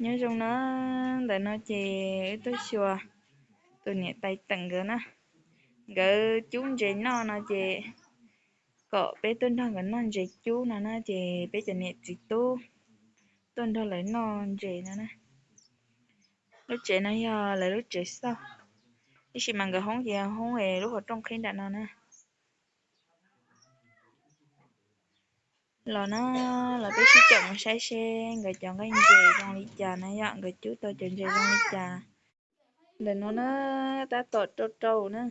Nyob zoo na, ntawm no ces wb tuaj xyuas tus niam tais teem nkawd na. Nkawd cub ntses noj no ces kom peb tuaj nrog nkawd noj ntses cub no na, ces peb cov niam txiv tub tuaj nrog lawv noj ntses no na. Lub tsev no yog lawv lub tsev xauj, tab sis mas nkawd hoob ces hoob es lub hauv rooj qhib nram no na. Los na, los peb sib caum mus saib seb nkawd cov nqaij ntses zoo li cas na yom, nkawd cub tau cov ntses zoo li cas. Ntawm no na, tab tom rau rau na.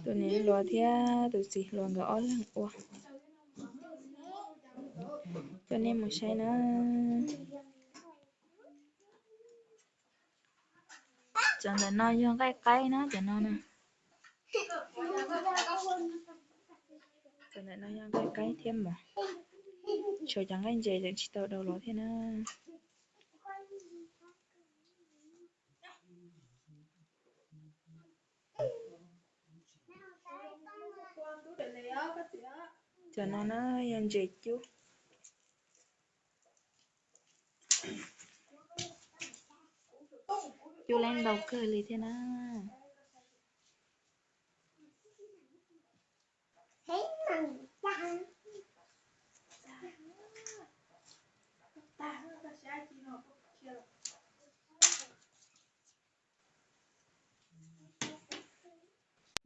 Tus niam hluas thiab tus txiv hluas nkawd ob leeg ua. Coj nej mus saib na. Cov ntawm no yog nqaij qaib na, cov no na. Cov ntawm no yog nqaij qaib thiab mov. Tshuav cov nqaij ntses tseem tsis tau daus los thiab na. Cov no na yog ntses cub. Cub lab ntau kawg li thiab na.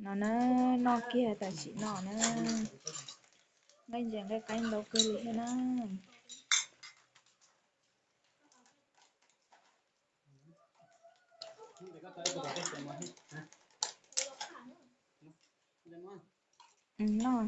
No na, noj kiag tam sim no na. Nqaij ntses nqaij qaib ntau kawg li thiab na. Noj.